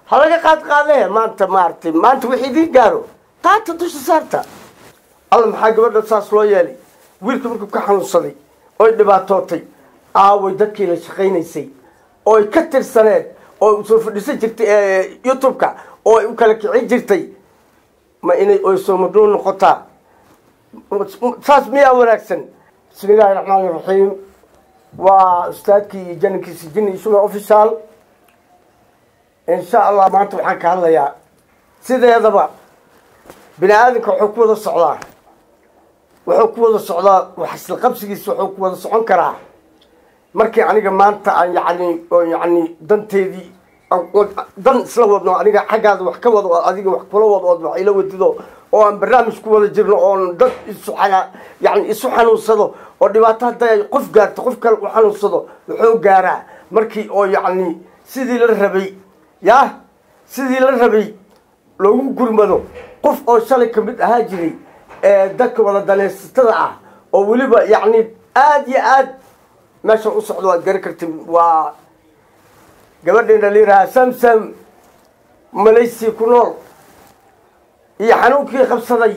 Ha laga qaad qaadee maanta, maaragtay, maanta wixii idiin gaaro qaata dusha saarta. Alla, maxaa gabadha saas loo yeelay? Wiilka markuu ka xanuunsaday oy dhibaatootay, aaway dadkii la shaqaynaysay ooy ka tirsaneed oo soo fadhiisan jirtay YouTube-ka oo ay u kala kicin jirtay? Ma inay oysoo madnuun noqotaa? Saas miyaa wanaagsan? Bismi illaahi raxmaani raxiim. Waa ustaadkii iyo janankiisa Jinni Isuga Official. Insha Allah maanta waxaan ka hadlayaa, sideedaba bini aadamka wuxuu ku wada socdaa, wax isla qabsigiisa wuxuu ku wada socon karaa markii aniga maanta aan yani oo yani danteedii dan isla wadno, aniga xaggaada wax ka wado oo adiga wax kula wado ood wax ila wadido oo aan barnaamij ku wada jirno, oon dad isu yani isu xanuunsado oo dhibaato hadday qof gaarto qof kale u xanuunsado. Wuxuu gaaraa markii oo yacni sidii la rabay, yah, sidii la rabay loogu gurmado. Qof oo shalay kamid ahaa jiray ee dadka wada danaysatada ah oo weliba yacni aada iyo aad meesha u socdo waad gari karti. Waa gabadheena la yidhahaa Samsam, Malaysia ku nool, iyo xanuunkii qabsaday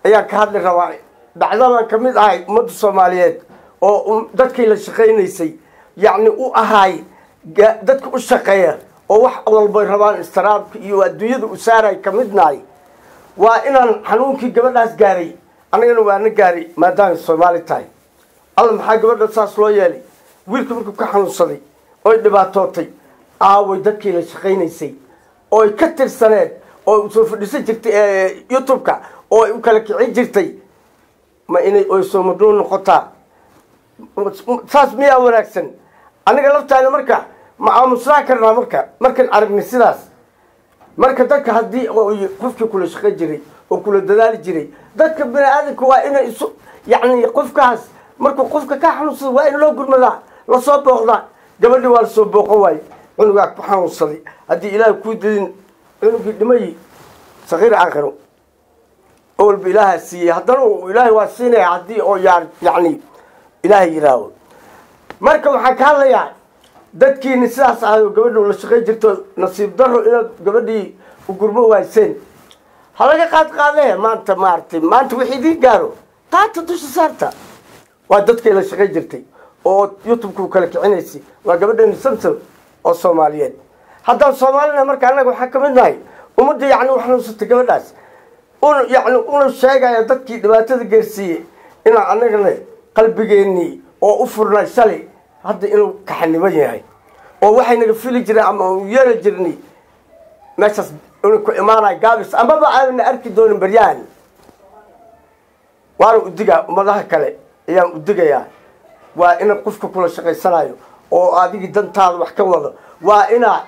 ayaan ka hadli rabaa. Bacdamaan ka mid ahay ummadda Soomaaliyeed oo dadkii la shaqaynaysay yacni u ahaay dadka u shaqeeya oo wax walbay rabaan istaraabka iyo adduunyada u saaray ka mid nahay, waa inaan xanuunkii gabadhaas gaaray annagana waana gaaray maadaamay Soomaali tahay. Alla, maxaa gabadha saas loo yeelay? Wiilka markuu ka xanuunsaday oy dhibaatootay, aaway dadkii la shaqaynaysay ooy ka tirsaneed oo soo fadhiisan jirtay YouTube-ka oo ay u kala kicin jirtay? Ma inay oysoo madnuun noqotaa? Saas miyaa wanaagsan? Aniga laftaana marka ma aamusnaan karnaa marka markaan aragnay sidaas? Marka dadka haddii qofkii kula shaqayn jiray oo kula dadaali jiray, dadka bini aadamka waa inay isu yacni qofkaas markuu qofka ka xanuunsado waa in loo gurmadaa, lasoo booqdaa. Gabadhii waa lasoo booqan waaye, cunugaa ku xanuunsaday. Haddii Ilaahay kuu didin, cunugii dhimay, sakiir aakhiro oo walba Ilaaha siiyey, haddana Ilaahay waa siinaya haddii oo yaa yacni Ilaahay yidhaaho. Marka waxaan ka hadlayaa dadkiini sidaas ahay oo gabadha la shaqayn jirto, nasiib daro inaad gabadhii u gurmo wayseen. Ha laga qaad qaadee maanta, maaragtay, maanta wixii idiin gaaro qaata dusha saarta. Waa dadkay la shaqayn jirtay oo YouTube-ka u kala kicinaysay. Waa gabadheeni Samsam oo Soomaaliyeed. Haddaan Soomaalina, marka annaga waxaan ka mid nahay ummadda yacni u xanuunsatay gabadhaas, un yacni una sheegaya dadkii dhibaatada gaarsiiyey inaan annagana qalbigeennii oo u furnay shalay hadda inuu kaxaniban yahay oo waxay naga fili jireen ama u yeeri jirnay meeshaas inuu ku imaanayo gaabis amaba aadana arki doonin baryahan. Waana udigaa, ummadaha kale ayaan udigayaa. Waa ina qofka kula shaqaysanayo oo adigii dantaada wax ka wado, waa inaa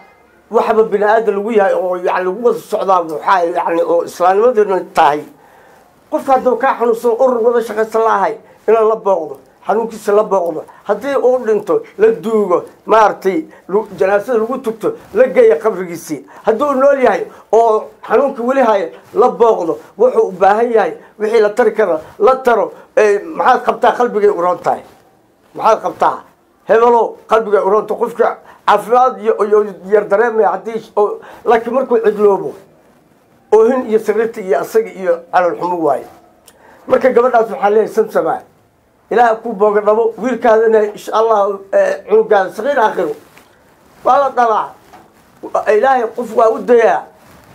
waxba bini aadan lagu yahay oo yani lagu wada socdaa, waxaa yani oo islaamnimaduna tahay. Qofka hadduu kaa xanuunsado, urur wada shaqaysan laahay, inaan la booqdo, xanuunkiisa la booqdo, haddii uu dhinto la duugo, maaragtay, janaasada lagu tugto, la geeya qabrigiisii. Haddii uu nool yahay oo xanuunka weli hayo, la booqdo, wuxuu u baahan yahay wixii la tari kara la taro. Maxaad qabtaa? Qalbigay uroon tahay. Maxaad qabtaa, hebelow? Qalbigay uroonta. Qofka caafimaad iyo yar dareemaya haddii, laakiin markuu cidloobo, oohin iyo sariirta iyo asaga iyo calol xumo waaye. Marka gabadhaas waxaa leeyahay, Samsama, Ilaah ku booga dhabo, wiilkaadana insha Allah cunugaada sakiir aakhiro waa la dhalaa. Ilaahay qof waa u dayaa,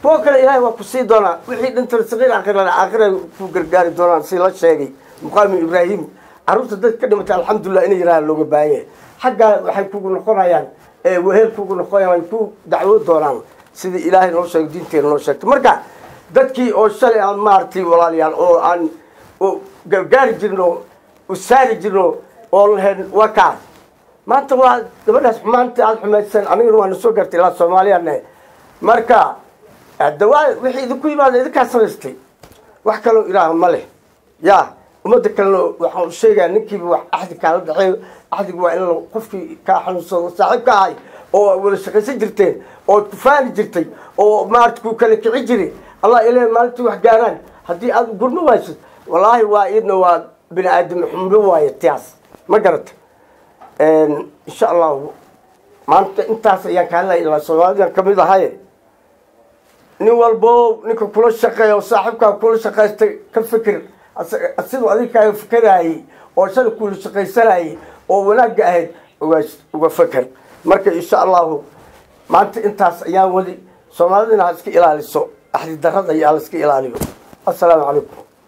kuwo kale Ilaahay waa ku sii doonaa. Wixii dhintana sakiir aakhirana aakhira ku gargaari doonaan, si la sheegay muqaami Ibraahim. Carruurta dad ka dhimatay, alxamdulilah inay yirahaan looga baahan yahay. Xaggaa waxay kugu noqonayaan wehel, kugu noqonayaan, ay ku dacwo doonaan sidii Ilaahay noo sheegay, diinteena noo sheegtay. Marka dadkii oo shalay aan, maaragtay, walaalayaal oo aan gargaari jirno, u saari jirno oo lahayn, waa kaas maanta waa gabadhaas xumaanta aada xumaysan. Anigana waa na soo gartay ilaa Soomaaliya nahay. Marka hadda waa wixii idinku yimaada idinkaa samaystay, wax kaloo Ilaah ma leh. Ya ummadda kalena waxaan u sheegayaa, ninkiiba wax axdi kaala dhexeeyo, axdiga waa in qofkii kaa xanuunsado, saaxiibka ahay oo wada shaqaysan jirteen oo kufaani jirtay oo maarata ku kala kici jiray, Allah ilaah maalintii wax gaaraan haddii aada gurmo waysid, wallaahi waa iyadna waa bini aadam xumbo waaye tiyaas, ma garata? Insha Allahu maanta intaas ayaan ka hadlaya, ilaa Soomaalidan kamid ahay. Nin walbo ninka kula shaqeeya oo saaxiibkaa kula shaqaystay, ka fikir siduu adiga kaaga fikeraayey oo shalay kula shaqaysanayay oo wanaagga ahayd uga feker. Marka insha allahu maanta intaas ayaan wadi. Soomaalidina ha iska ilaaliso axdi darrada iyo ha la iska ilaaliyo. Assalaamu calaykum.